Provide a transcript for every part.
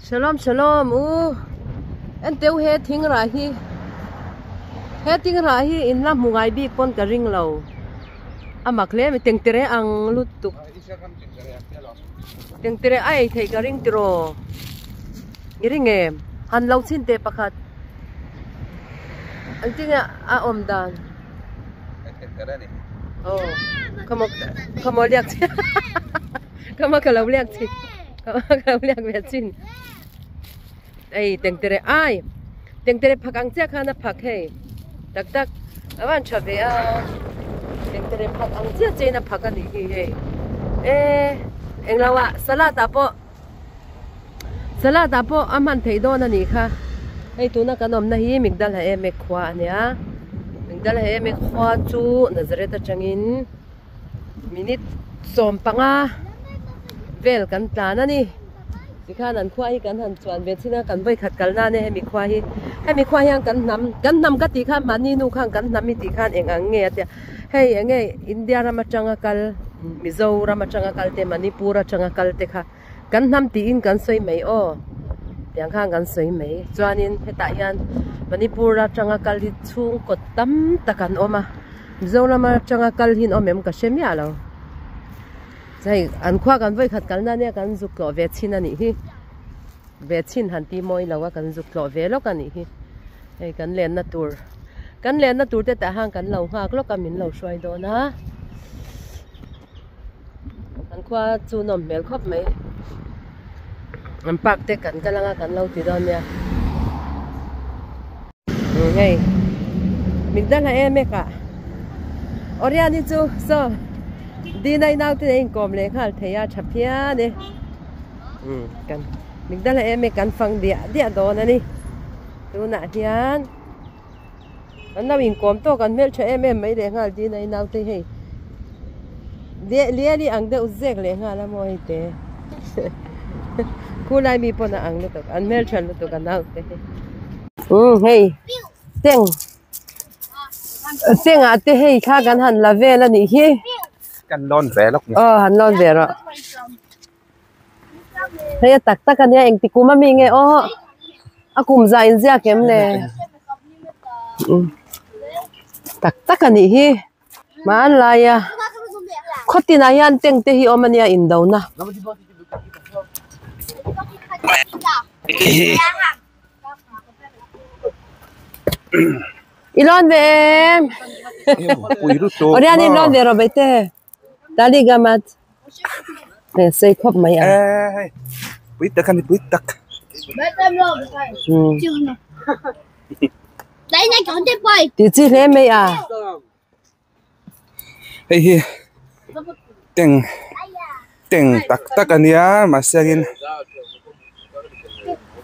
Shalom shalom u enteu he thing rah hi he thing rah hi in la hmu ngai bik pawn ka ring lo a mak hle mai tengtere ang lutuk tengtere a ei theih ka ring tiraw i ring em han lo chhin teh pakhat engtin nge a awm dan. Aw khawmaw liak chin khawmaw ka lo liak chin khawmaw ka lo liak ve chin ei tengtere ai tengtere phak ang chiah khan a phak hei tak tak a van tha ve a tengtere phak ang chiah chiah in a phak a nih hi hei e englo ah salad ah pawh salad ah pawh a hman theih dawn a nih kha hei tuna kan awmna hi migdal ha em e khua a nia migdal ha em e khua chu Nazareth atangin minute 15 vel kan tlan a ni tikhan an khua hi kan han chuan ve chin a kan vawi khat kal nan e hemi khua hi hemi khua hian kan hnam kan hnam ka tih khan mahni nu khan kan hnam i tih khan eng ang nge a tia hei eng nge India ram atanga kal Mizoram atanga kal te Manipur atanga kal te kha kan hnam tiin kan sawi mai aw tiang khan kan sawi mai chuanin hetah hian Manipur atanga kal hi chhungkaw tam tak an awm a Mizoram atanga kal hi an awm em ka hre miah lo hei an khua kan vawi khat kalna ania kan zuk tlawh ve chhin a nih hi ve chhin han ti mawi lo a kan zuk tlawh ve lawk a nih hi hei kan lenna tur kan lenna tur te tah hian kan lo nghak lawk a min lo hruai dawn a. An khua chu nawm hmel khawp mai an park te kan kal anga kan lo ti dawn nia hei migdal ha em ek ah Oriani chu saw Dina i naute nen a inkawm leh nghal thei a tha phian e kan migdal ha em ek kan fang diah diah dawn a ni tunah hian. An lo inkawm tawk an hmeltha em em mai leh nghal din a i naute hei liali ang deuh zek leh nghal a maw hei te khulai mi pawn a ang lutuk an hmeltha lutuk a naute hi umm hei teng tengah te hei thla kan han la vel a nih hi kan lawn ve lawk ni aw han lawn ve rawh Hei a tak tak a nia engti kum ami nge aw a kum zah inziak em le tak tak a nih hi hmanlai a khaw tinah hian tank te hi awm a nia indo na. I lawn ve em Oriani lawn ve rawh Baite. Tali gamat hei sei khawp mai a. Hei pui tak a ni pui tak. Tih chi hle mai a. Hei hi teng teng tak tak a nia mahse angin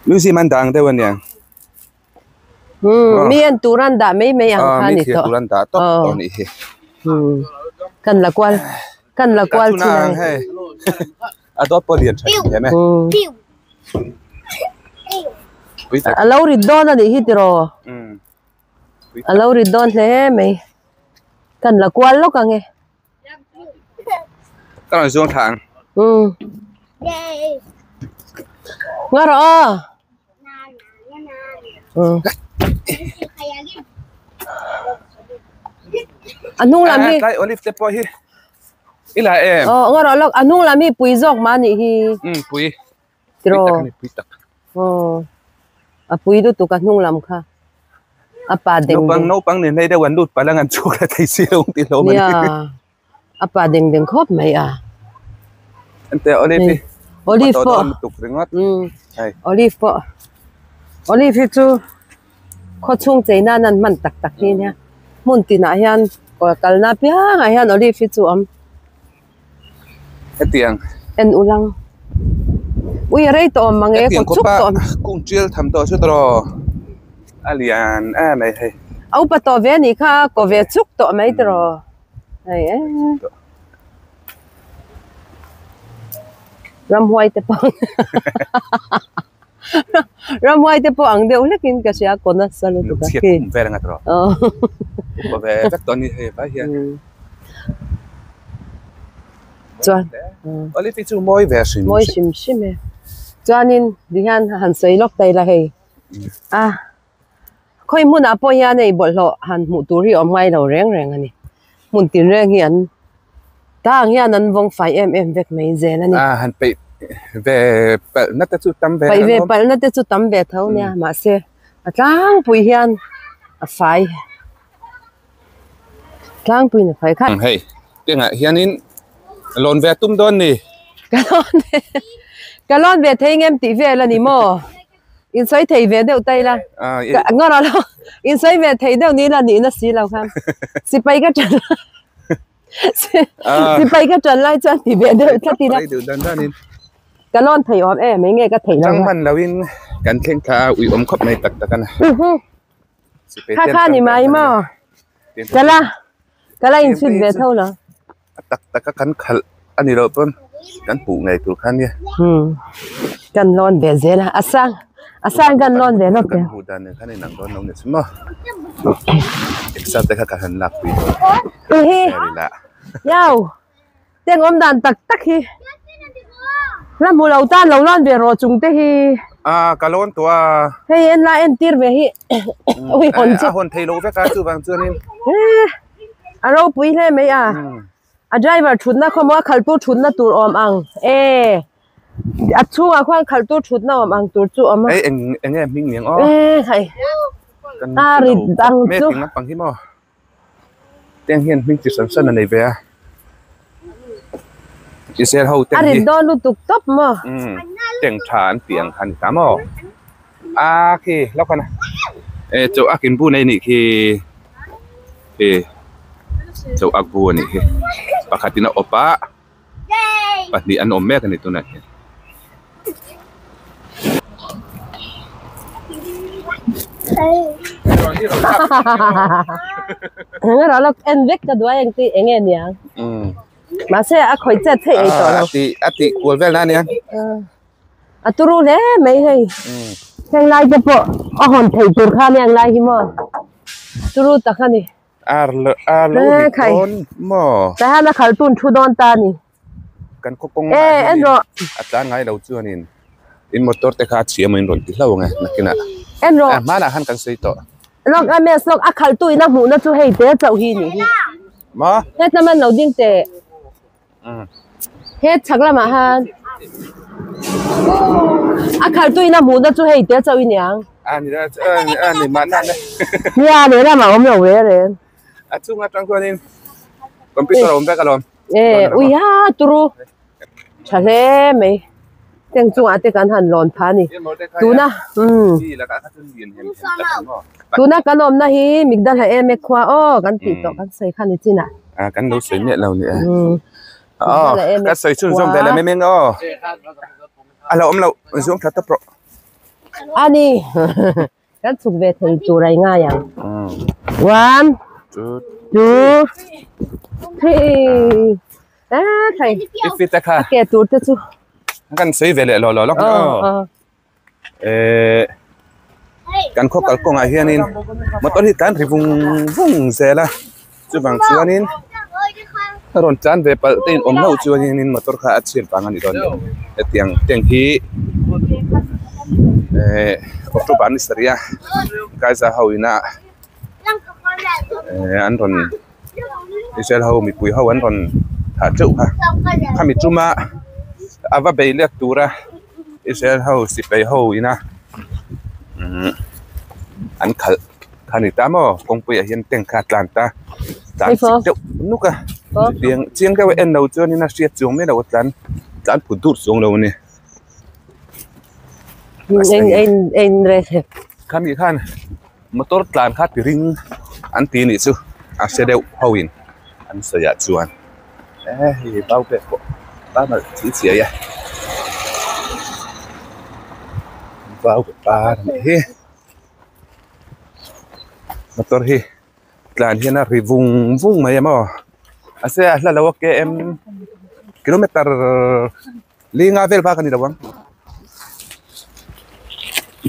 museum an dah ang deuh a nia. Mi en tur an dah mai mai ang kha ni tawh. Mi thlir tur an dah tawp tawh nih hi. Kan la kual kan la kual chin ang hei. A dawt pawh lian tha em e. A lo rit dawn a nih hi tiraw. A lo rit dawn hle mai. Kan la kual lawk ang e. Ka rawn zuang thla ang. Nga rawh aw. A hnung lam hi. Tlai olive te pawh hi i la em. Aw nga rawh lawk a hnung lam hi pui zawk mah anih hi. Pui. Tiraw. Pui tak a ni pui tak. Aw a pui lutuk a hnung lam kha a pa deng deng. Naupang naupang nen hlei deuh an lut palh ang an chhuk la thei si lo ang tih hlawm a ni. Nia a pa deng deng khawp mai a. Ente olive hi. Olive pawh. Lutuk ringawt. Hei. Olive pawh. Olive hi chu khaw chhung chei nan an hman tak tak hi nia. Hmun tinah hian kalna apiangah hian olive hi chu a awm. Hetiang. En ulang. Ui a rei tawh awm mang e Hetiang kawt chuk khawpa tawh awm. Kung tial tham tawh chu tawh a lian em mai hei. A upa tawh ve anih kha a kaw ve chuk tawh mai tawh. Hei e. Ramhuai te pawh Ramhuai te pawh ang deuh hlekin ka hria kaw nasa lutuk a. Chhiat kum vel anga tawh. Upa ve vek tawh a ni hei vai hian. Chuan Olive hi chu mawi ve hrim Mawi hrim hrim e. Chuanin tihian han sawi lawk ta ila hei a khawi hmunah pawh hian hei bawlhhlawh han hmuh tur hi a awm ngai lo reng reng a ni. Hmun tinreng hi an tang hian an vawng fai em em vek mai zel a ni. A han peih ve palhna te chu tam ve Peih ve palhna te chu tam ve tho nia mahse a tlangpui hian a fai tlangpuiin a fai kha. Hei tengah hianin lawn ve a tum dawn ni. Ka lawn ve ka lawn ve thei ngem tih vel a ni maw? In sawi thei ve deuh ta ila. Ngawr a lo in sawi ve thei deuh ni ila nihna si lo khan sipai ka ṭan sipai ka ṭan lai chuan ti ve deuh tlat ila. Ka lawn thei awm em eng nge ka theih lo. Chang hman loin kan thleng thla a ui awm khawp mai tak tak a na. Kha kha ni mai maw? Ka la ka la inchhut ve tho lo. A tak tak a kan khalh a ni loh pawn kan hmuh ngei tur kha nia. Umm kan lawn ve zel a, a sang a sang kan lawn ve lawk Kan hmuh dan nen khan a inang dawn lo ni chu maw. Exer te kha ka han lak pui dawn. Uhi Yau teng awm dan tak tak hi la hmu lo tan lo lawn ve rawh chung te hi. A ka lawn tawh a. Hei en la entir ve hi ui hawn chu. A hawn thei loh vek a chuvang chuanin. A ropui hle mai a a driver thutna khawmaw a khaltu thutna tur awm ang e a chhungah khuan khaltu thutna awm ang tur chu awm a hei eng eng nge hming niang aw e hei a rit ang chu mek lampang hi maw teng hian hming chi hran hran a nei ve a Israel ho teng hi a rit dawn lutuk tawp maw teng tha an tih ang kha a ni ta maw a khi lawk a e chaw ak in bu nei nih khi e chaw ak bu a nih khi pakhat in a awp a pahnih an awm mek a ni tunah hian. Engemaw lawk en vek ka duai ang tih eng nge niang mahse a khawih chet theih ei tawh lo. A tih kual vel na ania. A turu hle mai hei. Heng lai te pawh a hawn thei tur kha ania ang lai hi maw. Turu tak a ni. Ar lo ar lo ri dawn maw. Tah hian a khal tun thu dawn ta a ni. Kan khaw kawng ah hian a tlan ngai lo chuanin in motor te kha a chhia maw in rawn ti hlauh ang e nakinah. En rawh. Hmanah khan kan sawi tawh. Lawk a mess lawk a khaltu in a hmuhna chu hei te chauh hi ni hi. Maw? Hetlam an lo ding teh. He chhak lamah han a khaltu in a hmuhna chu hei te chauh i niang. A ni a ni mahna le. Nia lehlam a awm lo ve reng. A chung atang chuanin computer a awm vek alawm. E ui ha turu tha hle mai teng chungah te kan han lawn phah a ni tuna umm tuna kan awmna hi Migdal em e khua aw kan tih tawh kan sawi kha ni chinah. A kan lo sawi miah lo ni e. Aw ka sawi chhun zawm ve le mai mai aw. A lo awm lo zuang tha tawp rawh. A ni kan chhuk ve thei tur a i ngai ang. One two three a thei. I fit a kha. A ke tur te chu. Kan sawi ve leh lo lo lawk aw. Ehh kan khaw kalkawngah hianin motor hi tlan ri vung vung zel a chuvang chuanin a rawn tlan ve palh te in awm hlauh chuanin motor kha a chhiat vang a ni dawn a ni hetiang tank hi ehh october ni sarih a kaiza ho ina ehh an rawn Israel ho mipui ho an rawn thah teuh kha khami tuma a va bei lek tura Israel ho sipai ho ina umm an khalh kha ni ta maw kawngpui ah hian tank kha a tlan ta tlan chik deuh nuk a chutiang chiang deuh a en lo chuanin a hriat chuang mai lo a tlan tlan phut dur chuang lo a ni khami khan motor tlan kha ti ring an ti nih chu a hre deuh ho in an sawi ah chuan e hei vau pek pawh vau nalh chi chiai a vau pe par a nih hi motor hi tlan hian a ri vung vung mai a maw mahse a hla lo a km kilometer li nga vel bak a ni lo ang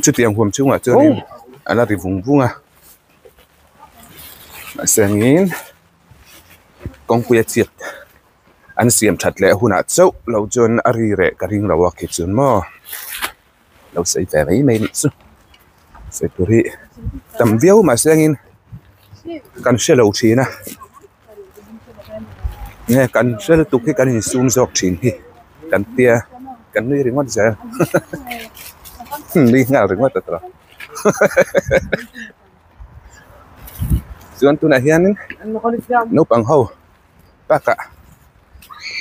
chutiang huam chhungah chuanin a la ri vung vung a mahse angin kawngpui a chhiat an siam that leh hunah chauh lo chuan a ri reh ka ring lo a khi chuan maw. Lo sawi ve mai mai nih chu. Sawi tur hi tam viau mahse angin kan hre lo thin a. Nge kan hre lutuk hi kan insum zawk thin hi kan tia kan nui ringawt zel nui nghal ringawt a tawh chuan tunah hianin naupang ho bakah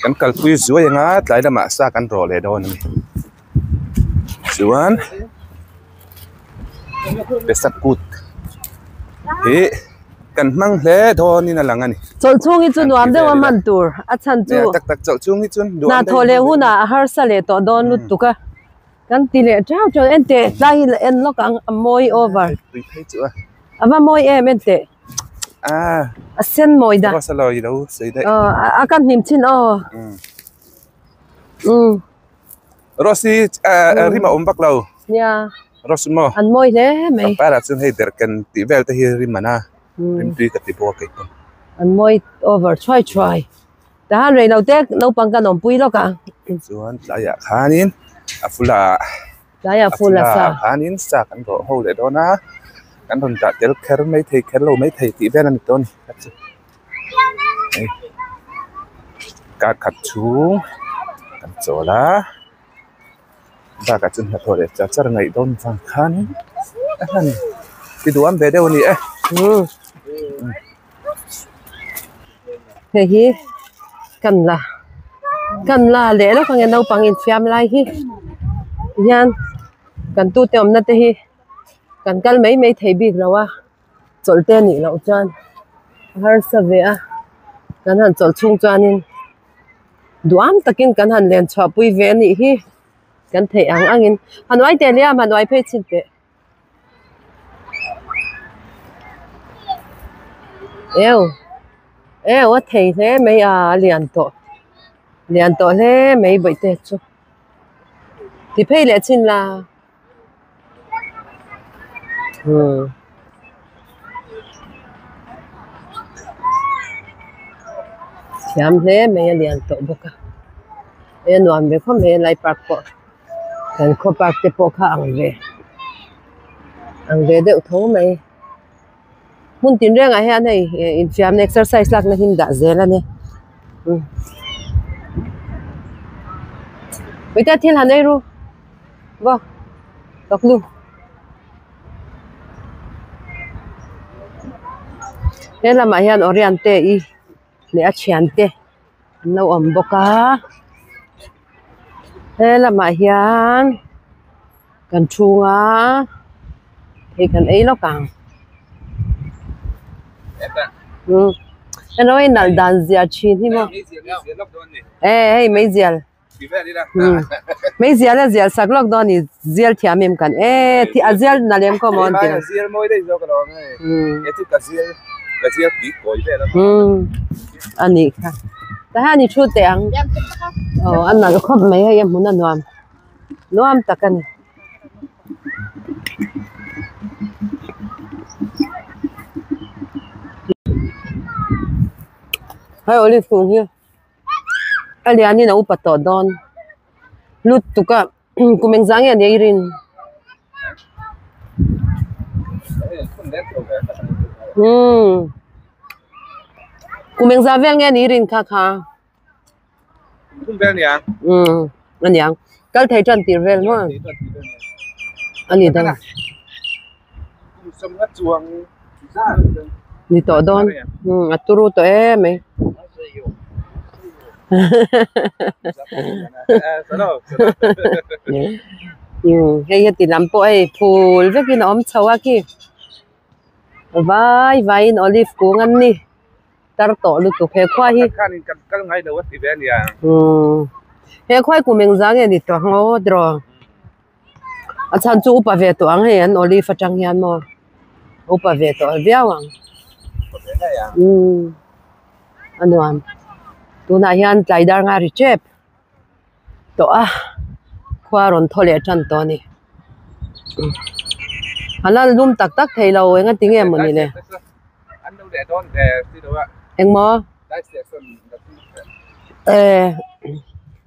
kan kalpui zuai anga tlai lamah sa kan rawh leh dawn a ni chuan pesak kut hi kan hmang hle dawnin a lang a ni. Chawlh chhung hi chu nuam deuh a hman tur a chhan chu tak tak chawlh chhung hi chuan hna thawh leh hunah a harsa leh tawh dawn lutuk a kan ti leh teuh teuh enteh tlai hi la en lawk ang a mawi over tui phei chu a a va mawi em enteh. Ah. A sen mawi da. Rose lo i lo sei daih. Aw a kan hnim chin aw. Um. Rose hi rim a awm vak lo. Nia. Rose maw. An mawi hle mai. Pangpar ah chuan hei derhken tih vel te hi rim an a. Rim tui ka ti bawk a kei pawh. An mawi over thuai thuai. Tahan rei lo te naupang kan awmpui lawk ang. Chuan tlaiah khanin a fulah. Tlaiah ful a sa. Khanin sa kan rawh ho leh dawn a, kan rawn dah tel kher mai thei kher lo mai thei tih vel a ni tawh a ni a chu. Hei kar khat chhung kan chawl a, bakah chuan hnathawh leh char char ngaih dawn vang khanin a han ti duam ve deuh a ni e. Hei hi kan la kan la leh lawk ang e naupang infiam lai hi hian kan tute awmna te hi kan kal mai mai thei bik lo a chawlh te a nih loh chuan a harsa ve a kan han chawlh chhung chuanin duam takin kan han len chhuah pui ve a nih hi kan theih ang angin hanuai teh liam hanuai phei chhin teh. Eu eu a thei hle mai a a lian tawh lian tawh hle mai bawihte chu ti phei leh chin la umm thiam hle mai a lian tawh bawk a e nuam ve khawp mai a lai park pawh. Kan khaw park te pawh kha ang ve ang ve deuh tho mai hmun tin rengah hian hei infiamna exercise lakna hi an dah zel a ni uite thil han ei ru vaw tawklu he lamah hian Orion te i leh a thiante an lo awm bawk a he lamah hian kan chhunga thei kan ei lawk ang umm hello hei nalh dan zia thin hi maw e hei meizial meizial a zial sak lawk dawn a ni zial thiam em kan e a zial nalh em kawm awn tih umm a nih kha tah hian i thu teh ang aw a nalh khawp mai hei a hmun a nuam nuam tak a ni. Hei olive kung hi a lianin a upa tawh dawn lutuk a kum engzah nge a nia i rin umm kum engzah vel nge a nih i rin kha kha umm a niang kal thei tan tir vel maw a ni dawn ni tawh dawn umm a turu tawh em mai umm hei heti lam pawh hei phul vekin a awm chho a khi vai vaiin olive kung an ni tar tawh lutuk he khua hi umm he khua hi kum engzah nge ni tawh ang aw tiraw. A chhan chu upa ve tawh ang hei an olive atang hian maw upa ve tawh viau ang umm a nuam tunah hian tlai dar nga ri tep tawh a khua rawn thaw leh tan tawh a ni a la lum tak tak thei lo eng a ti nge mawni le engmaw eh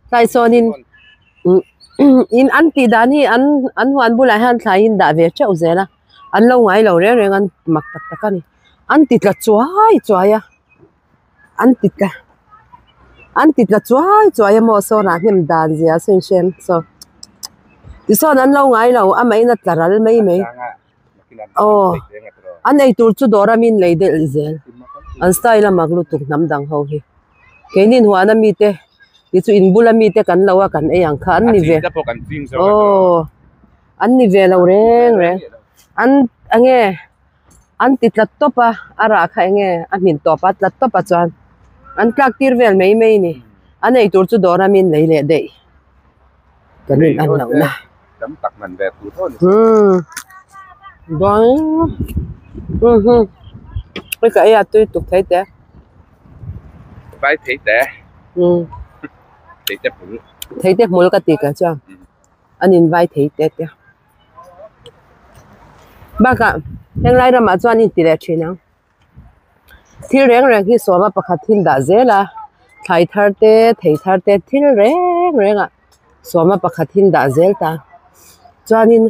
tlai sawnin. In an tih dan hi an an huan bulah hian thlai in dah ve teuh zel a an lo ngai lo reng reng an mak tak tak a ni an ti tla chuai chuai a an ti tla an ti tla chuai chuai a maw saw rah hnem dan zia a sawn saw tisawn an lo ngai lo amahin a tla ral mai mai. Aw an eitur chu dawr a min lei delh zel an style a mak lutuk hnam dang ho hi keinin huan a mite ti chu in bula mite kan lo a kan ei ang kha an ni ve aw an ni ve lo reng reng an enge an ti tlat tawp a a rah kha enge a hmin tawp a tlat tawp a chuan an tlak tir vel mai mai a ni an eitur chu dawr a min lei leh daih. Kan in an loh na. Tam tak man ve tur tho ni. Hmm. Bang. Hmm hmm. Oi ka ei a tui tuk thei te. Vai thei te. Hmm. Thei te hmul. Thei te hmul ka ti ka chuan. An in vai thei te te. Bakah henglai ramah chuan in ti leh thin ang. Thil reng reng hi sawma pakhat thil dah zel a thlai thar te thei thar te thil reng reng ah sawma pakhat thil dah zel ta chuanin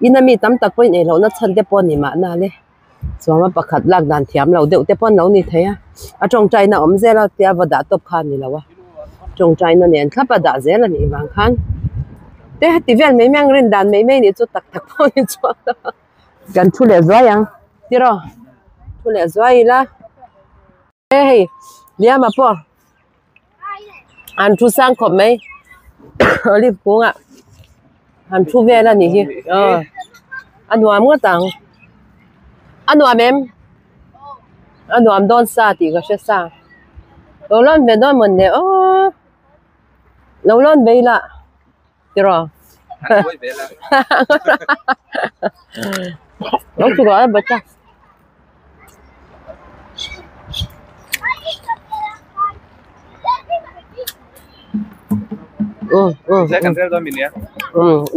in ami tam tak pawhin ei lohna chhan te pawh a ni mahna le sawma pakhat lak dan thiam lo deuh te pawh an lo ni thei a a tawngtaina awm zel a tia va dah tawp kha a ni lo a tawngtaina nen thlap a dah zel a nih vang khan te heti vel mai mai ang rin dan mai mai nih chu tak tak pawh a ni chuang lo a. Kan thu leh zuai ang tiraw thu leh zuai ila e hei Liama pawh an thu sang khawp mai olive kungah an thu vel a nih hi aw a nuam ngawt ang a nuam em a nuam dawn sa tih ka hre sa lo lawn ve dawn mawn le aw lo lawn ve ila. Tiraw? Lo chu rawh a bata.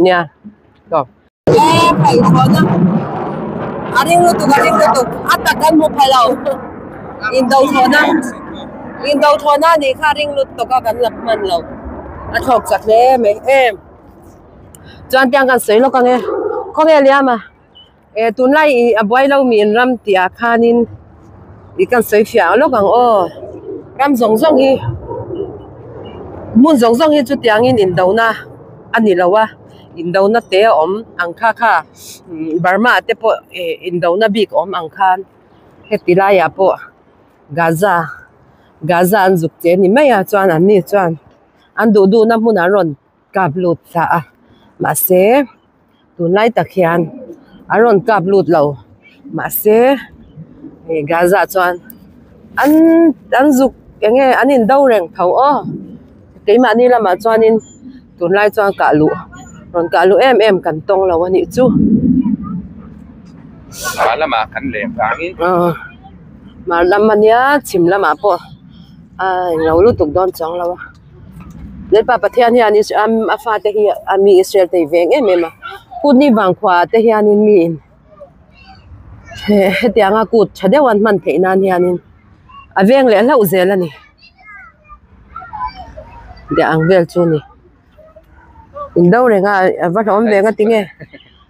Nia. To. A ring lutuk a ring lutuk a tak kan hmu pha lo indo thlawhna indo thlawhna nih kha a ring lutuk a kan la hman lo a thlawk chak hle mai em chuan tiang kan sawi lawk ang e khawnge liam a eh tunlai ih a buai lo mi in ram tih ah khanin ih kan sawi fiah lawk ang aw ram zawng zawng hi hmun zawng zawng hi chutiangin indona a ni lo a. Indona te a awm ang kha kha Burma ah te pawh ih indona bik a awm ang khan heti laiah pawh Gaza Gaza an zuk che ni mai a chuan an ni chuan an duh duhna hmunah an rawn kap lut thla a mahse tunlai tak hian an rawn kap lut lo mahse ih Gaza chuan an an zuk eng nge an indo reng tho aw keimahni lamah chuanin. Tunlai chuan kah luh rawn kah luh em em kan tawng lo a nih chu. Hmar lamah kan leng vangin. Aw hmar lam a nia chhim lamah pawh a englo lutuk dawn chuang lo a. Lalpa Pathian hian a fate hi a mi Israel te hi veng em em a. Kut ni vang khuaah te hianin miin hetianga kut tha deuh an hman theih nan hianin a veng leh hlauh zel a ni. Deh ang vel chu a ni in do reng a a va hlawm ve nga tinge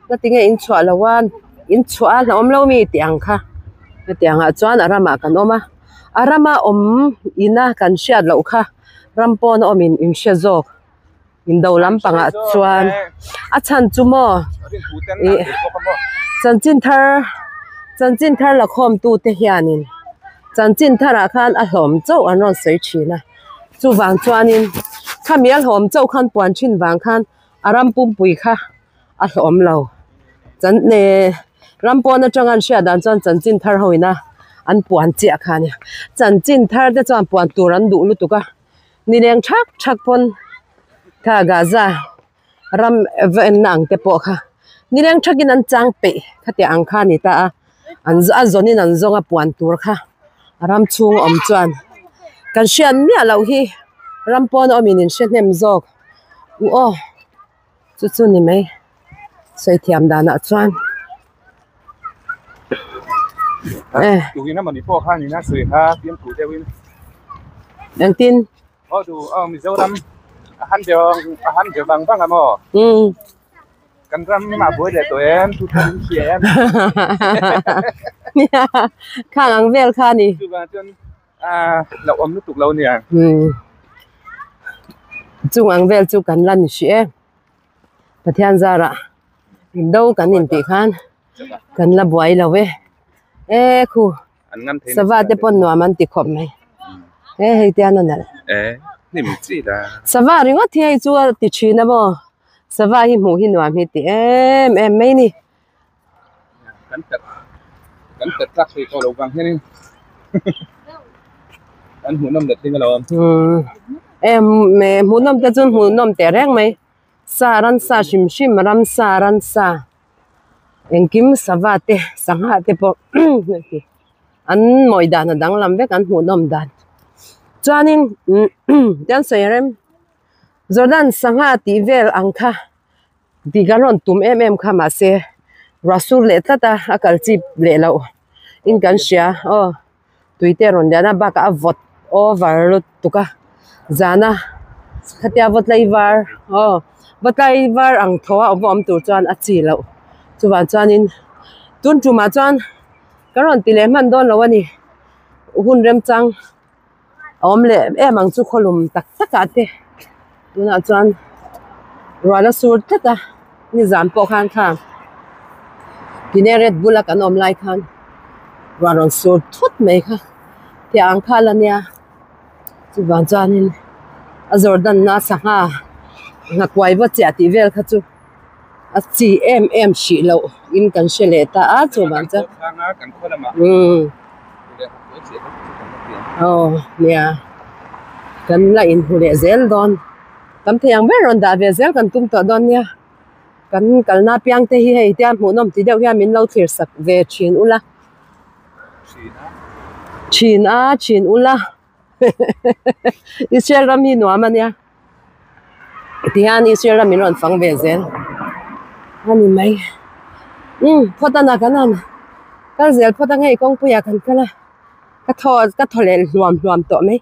nga tinge in chhuah lo a in chhuah a hlauhawm lo mi tih ang kha hetiang ah chuan a ramah kan awm a a rama awm ina kan hriat loh kha ram pawn a awm in in hre zawk indo lampangah chuan a chhan chu maw ih chanchin thar chanchin thar la khawm tu te hianin chanchin tharah khan a hlawm chauh an rawn sawi thin a chuvang chuanin khami a hlawm chauh khan puan thin vang khan a ram pumpui kha a hlawm lo chan eh ram pawn atanga an hriat dan chuan chanchin thar ho ina an puan chiah kha a ni chanchin thar te chuan puan tur an duh lutuk a. Nileng thak thak pawn kha Gaza ram va enna ang te pawh kha nileng thakin an chang peih khatiang ang kha a ni ta a an a zawnin an zawng a puan tur kha a ram chhung a awm chuan kan hriat miah loh hi ram pawn a awmin in hre hnem zawk u aw chu chu ni mai sawi thiam danah chuan eh Tukin a mawni pawh khan ina sawi kha fiamthu deuhin engtin aw du aw Mizoram. A han be a han be vang vang a maw? Um. Kan ram a buai leh tawh em? Thu thar in hria em? Nia, khang ang vel kha a ni. Chuvang chuan a hlauh awm lutuk lo nia. Um. Chung ang vel chu kan la ni hrih e. Pathian zarah indo kan intih khan kan la buai lo e. E khu. Sava te pawn nuam an ti khawp mai he hei te an a nalh sava ringawt hi hei chu a ti thin a maw sava hi hmuh hi nuam hi ti em em mai ni. Hmuhnawm te chu hmuhnawm teh reng mai sa ramsa hrim hrim ramsa ramsa. Engkim sava te sangha te pawh an mawi dan a danglam vek an hmuhnawm dan chuanin tian sawi rem Jordan sangha tih vel ang kha tih kan rawn tum em em kha mahse ruah sur leh tlat a a kal chip leh loh in kan hria aw tui te a rawn lian a bakah a vawt over lutuk a zana khatia vaw tlai var aw vaw tlai var ang tho a awm tur chuan a chi loh chuvang chuanin tun tumah chuan ka rawn ti leh hman dawn lo a ni hun remchang a awm leh em ang chu khawlum tak tak ah te tunah chuan ruah la sur tlat a nizan pawh khan kha Kineret bula kan awm lai khan ruah rawn sur thut mai kha tiang ang kha la nia chuvang chuanin a zawr danna sangha nghakuai va chiah tih vel kha chu a chi em em hrih loh in kan hre leh ta a chuvang chuan umm aw nia kan la inhmu leh zel dawn tam thei ang ber rawn dah ve zel kan tum tawh dawn nia kan kalna apiang te hi hei tiang hmuhnawm ti deuh hian min lo thlir sak ve thin ula thin a thin ula Israel ram hi nuam a nia tihian Israel ram min rawn fang ve zel a ni mai umm phawt a na kan han kal zel phawt ang hei kawngpuiah kan kal a ka thaw ka thaw leh hluam hluam tawh mai.